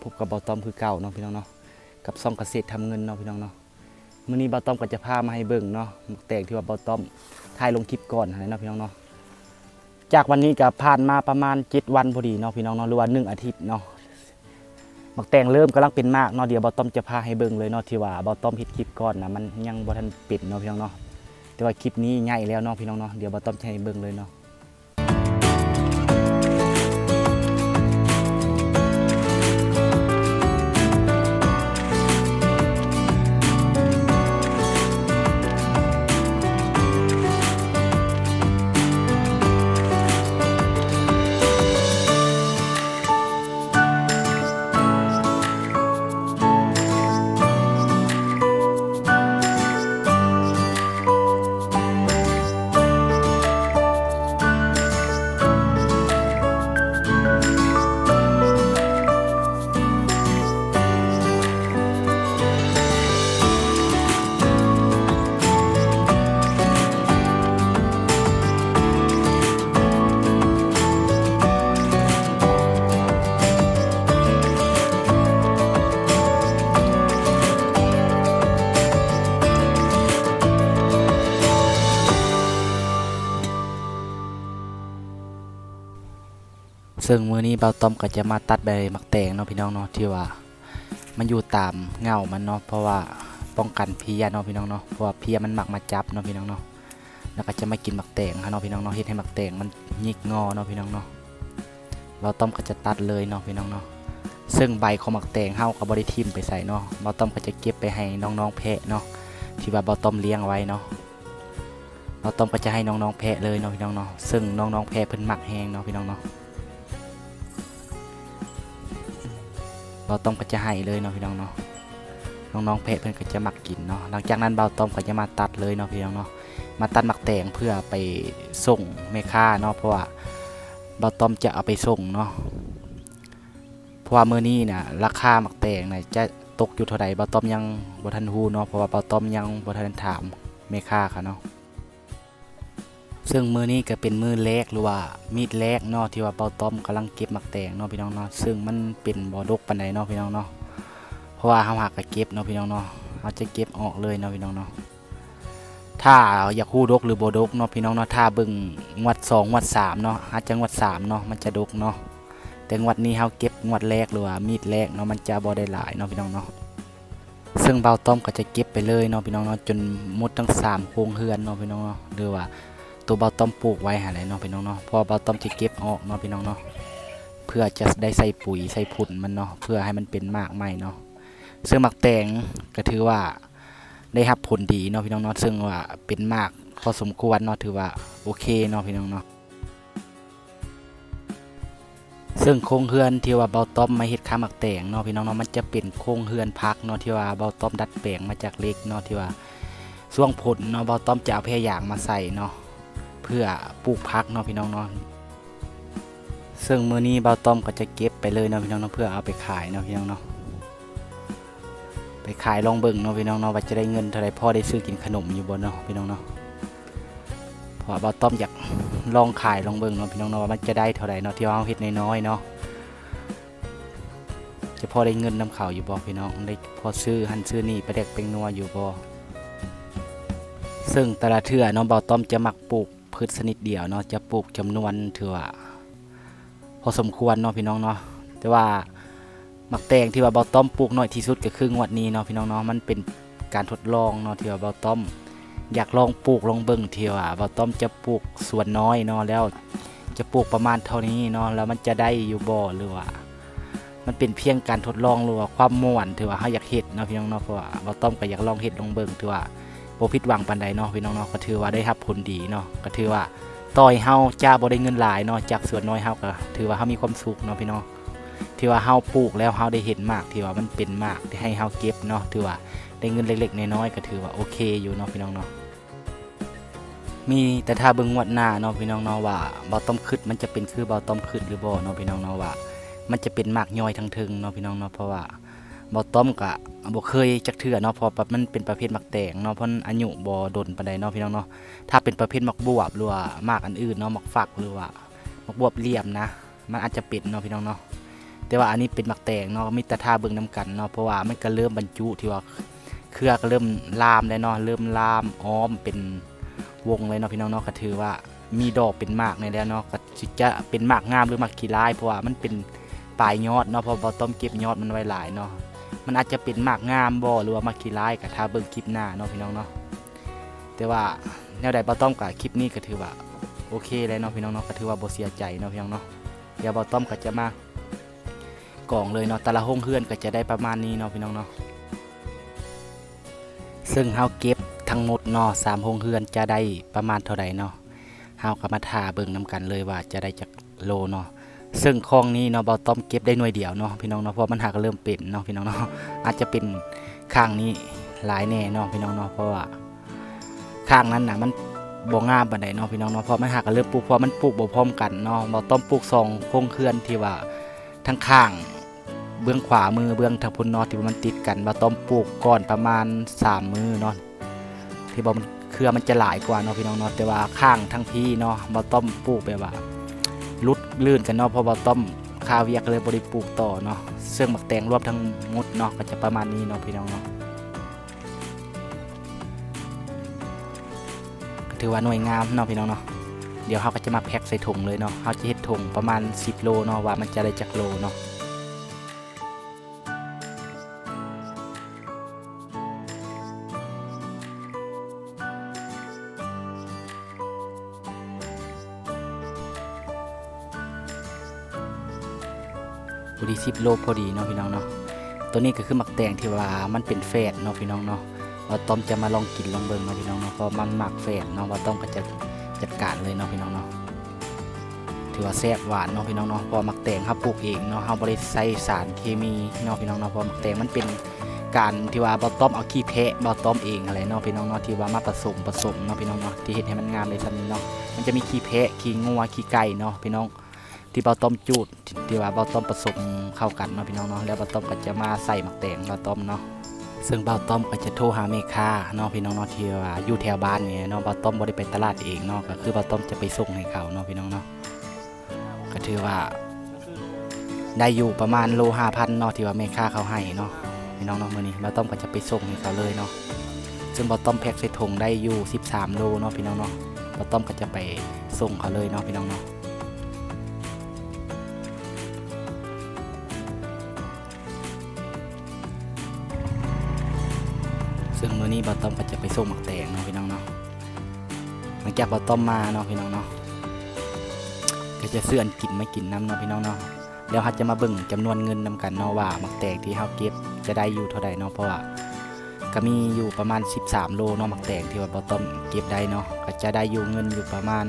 ພົບກັບບ່າວຕ້ອມຄືເກົ່າເນາະພີ່ນ້ອງເນາະ ກັບຊ່ອງກະເສດທຳເງິນເນາະພີ່ນ້ອງເນາະ. ມື້ນີ້ບ່າວຕ້ອມກໍຈະພາມາໃຫ້ເບິ່ງເນາະ ໝາກແຕງທີ່ວ່າບ່າວຕ້ອມຖ່າຍລົງຄລິບກ່ອນຫັ້ນແຫຼະເນາະພີ່ນ້ອງເນາະ. ຈາກວັນນີ້ກໍຜ່ານມາປະມານເຈັດວັນພໍດີເນາະພີ່ນ້ອງເນາະ ຫຼືວ່າໜຶ່ງອາທິດເນາະ. ໝາກແຕງເລີ່ມກຳລັງເປັນໝາກເນາະ ດຽວບ່າວຕ້ອມຈະພາໃຫ້ເບິ່ງເລີຍເນາະ ທີ່ວ່າບ່າວຕ້ອມເຮັດຄລິບກ່ອນນະ ມັນຍັງບໍ່ທັນເປັນເນາະພີ່ນ້ອງເນາະ. ແຕ່ວ່າຄລິບນີ້ໃຫຍ່ແລ້ວເນາະພີ່ນ້ອງເນາະ ດຽວບ່າວຕ້ອມຈະໃຫ້ເບິ່ງເລີຍເນາະ. ເຊິ່ງມື້ນີ້ບ່າວຕ້ອມກໍຈະມາຕັດໃບໝາກແຕງເນາະພີ່ນ້ອງເນາະ ທີ່ວ່າມັນຢູ່ຕາມເຫງົ້າມັນເນາະ ເພາະວ່າປ້ອງກັນເພຍເນາະພີ່ນ້ອງເນາະ ເພາະວ່າເພຍມັນມັກມາຈັບເນາະພີ່ນ້ອງເນາະ. ແລ້ວກໍຈະມາກິນໝາກແຕງເນາະພີ່ນ້ອງເນາະ ເຮັດໃຫ້ໝາກແຕງມັນຫຍິກງໍເນາະພີ່ນ້ອງເນາະ. ບ່າວຕ້ອມກໍຈະຕັດເລີຍເນາະພີ່ນ້ອງເນາະ. ເຊິ່ງໃບຂອງໝາກແຕງເຮົາກໍບໍ່ໄດ້ຖິ້ມໄປໃສເນາະ ບ່າວຕ້ອມກໍຈະເກັບໄປໃຫ້ນ້ອງໆແພະເນາະ ທີ່ວ່າບ່າວຕ້ອມລ້ຽງໄວ້ເນາະ. ບ່າວຕ້ອມກໍຈະໃຫ້ນ້ອງໆແພະເລີຍເນາະພີ່ນ້ອງເນາະ ເຊິ່ງນ້ອງໆແພະເພິ່ນມັກແຮງເນາະພີ່ນ້ອງເນາະ. ບ່າວຕ້ອມກໍຈະໃຫ້ເລີຍເນາະພີ່ນ້ອງເນາະ ນ້ອງໆແພະເພິ່ນກໍຈະມັກກິນເນາະ. ຫຼັງຈາກນັ້ນບ່າວຕ້ອມກໍຈະມາຕັດເລີຍເນາະພີ່ນ້ອງເນາະ ມາຕັດໝາກແຕງເພື່ອໄປສົ່ງແມ່ຄ້າເນາະ ເພາະວ່າບ່າວຕ້ອມຈະເອົາໄປສົ່ງເນາະ. ເພາະວ່າມື້ນີ້ນະ ລາຄາໝາກແຕງນະຈະຕົກຢູ່ເທົ່າໃດ ບ່າວຕ້ອມຍັງບໍ່ທັນຮູ້ເນາະ ເພາະວ່າບ່າວຕ້ອມຍັງບໍ່ທັນຖາມແມ່ຄ້າເຂົາເນາະ. ເຊິ່ງມື້ນີ້ກໍເປັນມື້ແລກ ຫຼືວ່າມີດແລກເນາະ ທີ່ວ່າບ່າວຕ້ອມກຳລັງເກັບໝາກແຕງເນາະພີ່ນ້ອງເນາະ. ເຊິ່ງມັນເປັນບໍ່ດົກປານໃດເນາະພີ່ນ້ອງເນາະ ເພາະວ່າເຮົາຫາກະເກັບເນາະພີ່ນ້ອງເນາະ ເຮົາຈະເກັບອອກເລີຍເນາະພີ່ນ້ອງເນາະ. ຖ້າຢາກຮູ້ດົກ ຫຼື ບໍ່ດົກເນາະພີ່ນ້ອງເນາະ ຖ້າເບິ່ງງວດສອງ ງວດສາມເນາະ ອາດຈະງວດສາມເນາະ ມັນຈະດົກເນາະ. ແຕ່ງວດນີ້ເຮົາເກັບງວດແລກ ຫຼືວ່າມີດແລກເນາະ ມັນຈະບໍ່ໄດ້ຫຼາຍເນາະພີ່ນ້ອງເນາະ. ເຊິ່ງບ່າວຕ້ອມກໍຈະເກັບໄປເລີຍເນາະພີ່ນ້ອງເນາະ ຈົນໝົດທັງສາມໂຄງເຮືອນເນາະພີ່ນ້ອງເນາະ ຫຼືວ່າໂຕບ່າວຕ້ອມປູກໄວ້ຫັ້ນແຫຼະເນາະພີ່ນ້ອງເນາະ. ເພາະວ່າບ່າວຕ້ອມຈະເກັບອອກເນາະພີ່ນ້ອງເນາະ ເພື່ອຈະໄດ້ໃສ່ປຸຍໃສ່ຝຸ່ນມັນເນາະ ເພື່ອໃຫ້ມັນເປັນໝາກໃໝ່ເນາະ. ເຊິ່ງໝາກແຕງກໍຖືວ່າໄດ້ຮັບຜົນດີເນາະພີ່ນ້ອງເນາະ ເຊິ່ງວ່າເປັນໝາກພໍສົມຄວນເນາະ ຖືວ່າໂອເຄເນາະພີ່ນ້ອງເນາະ. ເຊິ່ງໂຄງເຮືອນທີ່ວ່າບ່າວຕ້ອມມາເຮັດຄ້າໝາກແຕງເນາະພີ່ນ້ອງເນາະ ມັນຈະເປັນໂຄງເຮືອນຜັກເນາະ ທີ່ວ່າບ່າວຕ້ອມດັດແປງມາຈາກເຫຼັກເນາະ ທີ່ວ່າຊ່ວງຝົນເນາະ ບ່າວຕ້ອມຈະເອົາແພຢາງມາໃສ່ເນາະ ເພື່ອປູກຜັກເນາະພີ່ນ້ອງເນາະ. ເຊິ່ງມື້ນີ້ບ່າວຕ້ອມກໍຈະເກັບໄປເລີຍເນາະພີ່ນ້ອງເນາະ ເພື່ອເອົາໄປຂາຍເນາະພີ່ນ້ອງເນາະ. ໄປຂາຍລອງເບິ່ງເນາະພີ່ນ້ອງເນາະ ວ່າຈະໄດ້ເງິນເທົ່າໃດ ພໍໄດ້ຊື້ກິນຂະໜົມຢູ່ບໍ່ເນາະພີ່ນ້ອງເນາະ. ເພາະວ່າບ່າວຕ້ອມຢາກລອງຂາຍລອງເບິ່ງເນາະພີ່ນ້ອງເນາະ ວ່າມັນຈະໄດ້ເທົ່າໃດເນາະ ທີ່ວ່າເຮົາເຮັດນ້ອຍໆເນາະ ຈະພໍໄດ້ເງິນນຳເຂົາຢູ່ບໍ່ພີ່ນ້ອງ ໄດ້ພໍຊື້ຫັ້ນຊື້ນີ້ ປາແດກແປ້ງນົວຢູ່ບໍ່. ເຊິ່ງແຕ່ລະເທື່ອເນາະ ບ່າວຕ້ອມຈະມັກປູກພືດຊະນິດດຽວເນາະ ຈະປູກຈຳນວນຖືວ່າ ພໍສົມຄວນເນາະພີ່ນ້ອງເນາະ. ແຕ່ວ່າໝາກແຕງທີ່ວ່າບ່າວຕ້ອມປູກໜ້ອຍທີ່ສຸດກໍຄືງວດນີ້ເນາະພີ່ນ້ອງເນາະ ມັນເປັນການທົດລອງເນາະ ທີ່ວ່າບ່າວຕ້ອມຢາກລອງປູກລອງເບິ່ງ ທີ່ວ່າບ່າວຕ້ອມຈະປູກສວນນ້ອຍເນາະ ແລ້ວຈະປູກປະມານເທົ່ານີ້ເນາະ ແລ້ວມັນຈະໄດ້ຢູ່ບໍ່ ຫຼືວ່າມັນເປັນພຽງການທົດລອງ ຫຼືວ່າຄວາມມ່ວນທີ່ວ່າເຮົາຢາກເຮັດເນາະພີ່ນ້ອງເນາະ. ເພາະວ່າບ່າວຕ້ອມກໍຢາກລອງເຮັດລອງເບິ່ງ ຖືວ່າບໍ່ຜິດຫວັງປານໃດເນາະພີ່ນ້ອງເນາະ ກໍຖືວ່າໄດ້ຮັບຜົນດີເນາະ ກໍຖືວ່າ ຕໍ່ໃຫ້ເຮົາຈະບໍ່ໄດ້ເງິນຫຼາຍເນາະ ຈາກສ່ວນນ້ອຍເຮົາກໍຖືວ່າເຮົາມີຄວາມສຸກເນາະພີ່ນ້ອງ. ທີ່ວ່າເຮົາປູກແລ້ວເຮົາໄດ້ເຫັນໝາກ ທີ່ວ່າມັນເປັນໝາກທີ່ໃຫ້ເຮົາເກັບເນາະ ຖືວ່າໄດ້ເງິນເລັກໆນ້ອຍໆ ກໍຖືວ່າໂອເຄຢູ່ເນາະພີ່ນ້ອງເນາະ. ມີແຕ່ຖ້າເບິ່ງງວດໜ້າເນາະພີ່ນ້ອງເນາະ ວ່າບ່າວຕ້ອມຄຶດມັນຈະເປັນຄືບ່າວຕ້ອມຄຶດຫຼືບໍ່ເນາະພີ່ນ້ອງເນາະ ວ່າມັນຈະເປັນໝາກຍ່ອຍທາງເທິງເນາະພີ່ນ້ອງເນາະ. ເພາະວ່າບ່າວຕ້ອມກະບໍ່ເຄີຍຈັກເທື່ອເນາະ ເພາະວ່າມັນເປັນປະເພດໝາກແຕງເນາະ ເພາະອາຍຸບໍ່ດົນປານໃດເນາະພີ່ນ້ອງເນາະ. ຖ້າເປັນປະເພດໝາກບວບ ຫຼືວ່າໝາກອັນອື່ນເນາະ ໝາກຝັກ ຫຼືວ່າໝາກບວບຫຼ່ຽມນະ ມັນອາດຈະເປັນເນາະພີ່ນ້ອງເນາະ. ແຕ່ວ່າອັນນີ້ເປັນໝາກແຕງເນາະ ມີແຕ່ຖ້າເບິ່ງນຳກັນເນາະ ເພາະວ່າມັນກໍເລີ່ມບັນຈຸ ທີ່ວ່າເຄືອກໍເລີ່ມລາມແລ້ວເນາະ ເລີ່ມລາມອ້ອມເປັນວົງເລີຍເນາະ ພີ່ນ້ອງເນາະ ກໍຖືວ່າມີດອກເປັນໝາກແດ່ແລ້ວເນາະ ກໍຊິຈະເປັນໝາກງາມ ຫຼື ໝາກຂີ້ລ້າຍ ເພາະວ່າມັນເປັນປາຍຍອດເນາະ ເພາະວ່າບ່າວຕ້ອມເກັບຍອດມັນໄວ້ຫຼາຍເນາະ ມັນອາດຈະເປັນໝາກງາມບໍ່ ຫຼືວ່າໝາກຂີ້ລ້າຍ ກໍຖ້າເບິ່ງຄລິບໜ້າເນາະ ພີ່ນ້ອງເນາະ ແຕ່ວ່າແນວໃດບ່າວຕ້ອມກໍ ຄລິບນີ້ກໍຖືວ່າໂອເຄແລ້ວເນາະ ພີ່ນ້ອງເນາະ ກໍຖືວ່າບໍ່ເສຍໃຈເນາະ ພີ່ນ້ອງເນາະ ດຽວບ່າວຕ້ອມກໍຈະມາກອງເລີຍເນາະ ແຕ່ລະໂຮງເຮືອນກໍຈະໄດ້ປະມານນີ້ເນາະ ພີ່ນ້ອງເນາະ ເຊິ່ງເຮົາເກັບທັງໝົດເນາະ ສາມໂຮງເຮືອນຈະໄດ້ປະມານເທົ່າໃດເນາະ ເຮົາກໍມາຖ້າເບິ່ງນຳກັນເລີຍວ່າຈະໄດ້ຈັກໂລເນາະ ເຊິ່ງຂ້ອງນີ້ເນາະ ບ່າວຕ້ອມເກັບໄດ້ໜ່ວຍດຽວເນາະ ພີ່ນ້ອງເນາະ ເພາະວ່າມັນຫາກໍເລີ່ມເປັນເນາະ ພີ່ນ້ອງເນາະ ອາດຈະເປັນຂ້າງນີ້ຫຼາຍແດ່ເນາະ ພີ່ນ້ອງເນາະ ເພາະວ່າ ຂ້າງນັ້ນນະ ມັນບໍ່ງາມປານໃດເນາະ ພີ່ນ້ອງເນາະ ເພາະມັນຫາກໍເລີ່ມປູກ ເພາະມັນປູກບໍ່ພ້ອມກັນເນາະ ບ່າວຕ້ອມປູກສອງໂຄງເຮືອນ ທີ່ວ່າທັງຂ້າງເບື້ອງຂວາມື ເບື້ອງທາງພຸ້ນເນາະ ທີ່ວ່າມັນຕິດກັນ ບ່າວຕ້ອມປູກກ່ອນປະມານສາມມື້ເນາະ ທີ່ວ່າມັນ ເຄືອມັນຈະຫຼາຍກວ່າເນາະ ພີ່ນ້ອງເນາະ ແຕ່ວ່າຂ້າງທາງພີ້ເນາະ ບ່າວຕ້ອມປູກແບບວ່າຫຼຸດລື່ນກັນເນາະ ເພາະບ່າວຕ້ອມຄາວຽກ ກໍເລີຍບໍ່ໄດ້ປູກຕໍ່ເນາະ ເຊິ່ງໝາກແຕງລວມທັງໝົດເນາະ ກໍຈະປະມານນີ້ເນາະ ພີ່ນ້ອງເນາະ. ກໍຖືວ່າໜ່ວຍງາມເນາະ ພີ່ນ້ອງເນາະ ດຽວເຮົາກໍຈະມາແພັກໃສ່ຖົງເລີຍເນາະ ເຮົາຈະເຮັດຖົງປະມານສິບໂລເນາະ ວ່າມັນຈະໄດ້ຈັກໂລເນາະ. ພໍດີສິບໂລພໍດີເນາະ ພີ່ນ້ອງເນາະ ໂຕນີ້ກໍຄືໝາກແຕງທີ່ວ່າມັນເປັນແຝດເນາະ ພີ່ນ້ອງເນາະ ບ່າວຕ້ອມຈະມາລອງກິນລອງເບິ່ງເນາະ ພີ່ນ້ອງເນາະ ເພາະມັນໝາກແຝດເນາະ ບ່າວຕ້ອມກໍຈະຈັດການເລີຍເນາະ ພີ່ນ້ອງເນາະ ຖືວ່າແຊບຫວານເນາະ ພີ່ນ້ອງເນາະ ເພາະວ່າໝາກແຕງເຮົາປູກເອງເນາະ ເຮົາບໍ່ໄດ້ໃສ່ສານເຄມີເນາະ ພີ່ນ້ອງເນາະ ເພາະໝາກແຕງມັນເປັນ ການທີ່ວ່າບ່າວຕ້ອມເອົາຂີ້ແພະບ່າວຕ້ອມເອງຫັ້ນແຫຼະເນາະ ພີ່ນ້ອງເນາະ ທີ່ວ່າມາປະສົມ ປະສົມເນາະ ພີ່ນ້ອງເນາະ ທີ່ເຮັດໃຫ້ມັນງາມໄດ້ສ່ຳນີ້ເນາະ ມັນຈະມີຂີ້ແພະ ຂີ້ງົວ ຂີ້ໄກ່ເນາະ ພີ່ນ້ອງ ທີ່ບ່າວຕ້ອມຈູດ ທີ່ວ່າບ່າວຕ້ອມປະສົມເຂົ້າກັນເນາະ ພີ່ນ້ອງເນາະ ແລ້ວບ່າວຕ້ອມກໍຈະມາໃສ່ໝາກແຕງບ່າວຕ້ອມເນາະ ເຊິ່ງບ່າວຕ້ອມກໍຈະໂທຫາແມ່ຄ້າເນາະ ພີ່ນ້ອງເນາະ ທີ່ວ່າຢູ່ແຖວບ້ານນີ້ເນາະ ບ່າວຕ້ອມບໍ່ໄດ້ໄປຕະຫຼາດເອງເນາະ ກໍຄືບ່າວຕ້ອມຈະໄປສົ່ງໃຫ້ເຂົາເນາະ ພີ່ນ້ອງເນາະ. ກໍຖືວ່າໄດ້ຢູ່ປະມານໂລຫ້າພັນເນາະ ທີ່ວ່າແມ່ຄ້າເຂົາໃຫ້ເນາະ ພີ່ນ້ອງເນາະ ມື້ນີ້ບ່າວຕ້ອມກໍຈະໄປສົ່ງໃຫ້ເຂົາເລີຍເນາະ ເຊິ່ງບ່າວຕ້ອມແພັກໃສ່ຖົງໄດ້ຢູ່ສິບສາມໂລເນາະ ພີ່ນ້ອງເນາະ ບ່າວຕ້ອມກໍຈະໄປສົ່ງເຂົາເລີຍເນາະ ພີ່ນ້ອງເນາະ ເຊິ່ງມື້ນີ້ບ່າວຕ້ອມກໍຈະໄປສົ່ງໝາກແຕງເນາະ ພີ່ນ້ອງເນາະ ຫຼັງຈາກບ່າວຕ້ອມມາເນາະ ພີ່ນ້ອງເນາະ ກໍຈະຊື້ອັນກິນມາກິນນຳເນາະ ພີ່ນ້ອງເນາະ ແລ້ວເຮົາຈະມາເບິ່ງຈຳນວນເງິນນຳກັນເນາະ ວ່າໝາກແຕງທີ່ເຮົາເກັບຈະໄດ້ຢູ່ເທົ່າໃດເນາະ ເພາະວ່າກໍມີຢູ່ປະມານສິບສາມໂລເນາະ ໝາກແຕງທີ່ວ່າບ່າວຕ້ອມເກັບໄດ້ເນາະ ກໍຈະໄດ້ຢູ່ເງິນຢູ່ປະມານ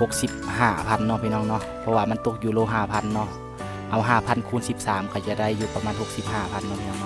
ຫົກສິບຫ້າພັນເນາະ ພີ່ນ້ອງເນາະ ເພາະວ່າມັນຕົກຢູ່ໂລຫ້າພັນເນາະ ເອົາຫ້າພັນຄູນສິບສາມ ກໍຈະໄດ້ຢູ່ປະມານຫົກສິບຫ້າພັນເນາະ ພີ່ນ້ອງເນາະ.